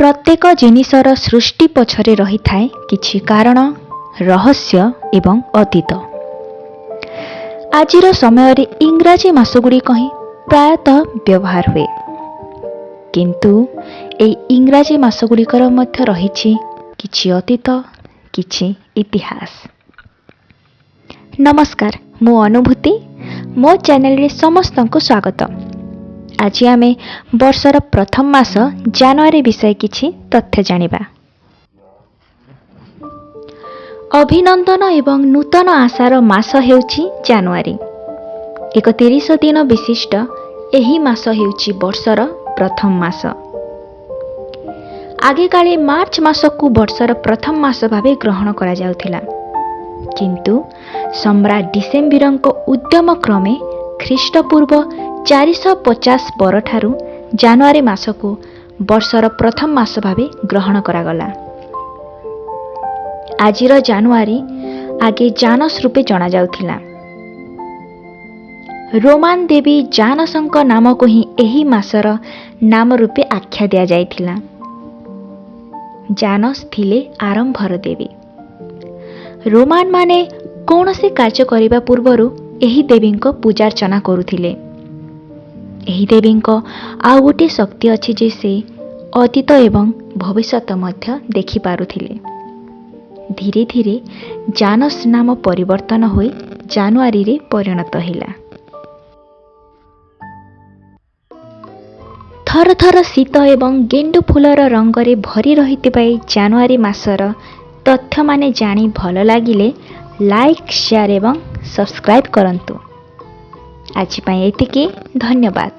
ପ୍ରତ୍ୟେକ ଜିନିଷର ସୃଷ୍ଟି ପଛରେ ରହିଥାଏ କିଛି କାରଣ, ରହସ୍ୟ ଏବଂ ଅତୀତ। ଆଜିର ସମୟରେ ଇଂରାଜୀ ମାସଗୁଡ଼ିକ ହିଁ ପ୍ରାୟତଃ ବ୍ୟବହାର ହୁଏ, କିନ୍ତୁ ଏହି ଇଂରାଜୀ ମାସଗୁଡ଼ିକର ମଧ୍ୟ ରହିଛି କିଛି ଅତୀତ, କିଛି ଇତିହାସ। ନମସ୍କାର, ମୁଁ ଅନୁଭୂତି। ମୋ ଚ୍ୟାନେଲରେ ସମସ୍ତଙ୍କୁ ସ୍ୱାଗତ। ଆଜି ଆମେ ବର୍ଷର ପ୍ରଥମ ମାସ ଜାନୁଆରୀ ବିଷୟ କିଛି ତଥ୍ୟ ଜାଣିବା। ଅଭିନନ୍ଦନ ଏବଂ ନୂତନ ଆଶାର ମାସ ହେଉଛି ଜାନୁଆରୀ। ଏକ 30 ଦିନ ବିଶିଷ୍ଟ ଏହି ମାସ ହେଉଛି ବର୍ଷର ପ୍ରଥମ ମାସ। ଆଗେକାଳେ ମାର୍ଚ୍ଚ ମାସକୁ ବର୍ଷର ପ୍ରଥମ ମାସ ଭାବେ ଗ୍ରହଣ କରାଯାଉଥିଲା, କିନ୍ତୁ ସମ୍ରାଟ ଡିସେମ୍ବିରଙ୍କ ଉଦ୍ୟମ କ୍ରମେ ଖ୍ରୀଷ୍ଟପୂର୍ବ 450 ପରଠାରୁ ଜାନୁଆରୀ ମାସକୁ ବର୍ଷର ପ୍ରଥମ ମାସ ଭାବେ ଗ୍ରହଣ କରାଗଲା। ଆଜିର ଜାନୁଆରୀ ଆଗେ ଜାନସ୍ ରୂପେ ଜଣାଯାଉଥିଲା। ରୋମାନ ଦେବୀ ଜାନସଙ୍କ ନାମକୁ ହିଁ ଏହି ମାସର ନାମ ରୂପେ ଆଖ୍ୟା ଦିଆଯାଇଥିଲା। ଜାନସ୍ ଥିଲେ ଆରମ୍ଭର ଦେବୀ। ରୋମାନମାନେ କୌଣସି କାର୍ଯ୍ୟ କରିବା ପୂର୍ବରୁ ଏହି ଦେବୀଙ୍କ ପୂଜାର୍ଚ୍ଚନା କରୁଥିଲେ। ଏହି ଦେବୀଙ୍କ ଆଉ ଗୋଟିଏ ଶକ୍ତି ଅଛି ଯେ ସେ ଅତୀତ ଏବଂ ଭବିଷ୍ୟତ ମଧ୍ୟ ଦେଖିପାରୁଥିଲେ। ଧୀରେ ଧୀରେ ଜାନସ୍ ନାମ ପରିବର୍ତ୍ତନ ହୋଇ ଜାନୁଆରୀରେ ପରିଣତ ହେଲା। ଥର ଥର ଶୀତ ଏବଂ ଗେଣ୍ଡୁ ଫୁଲର ରଙ୍ଗରେ ଭରି ରହିଥିବା ଏହି ଜାନୁଆରୀ ମାସର ତଥ୍ୟମାନେ ଜାଣି ଭଲ ଲାଗିଲେ ଲାଇକ୍, ସେୟାର ଏବଂ ସବସ୍କ୍ରାଇବ୍ କରନ୍ତୁ। ଆଜି ପାଇଁ ଏତିକି, ଧନ୍ୟବାଦ।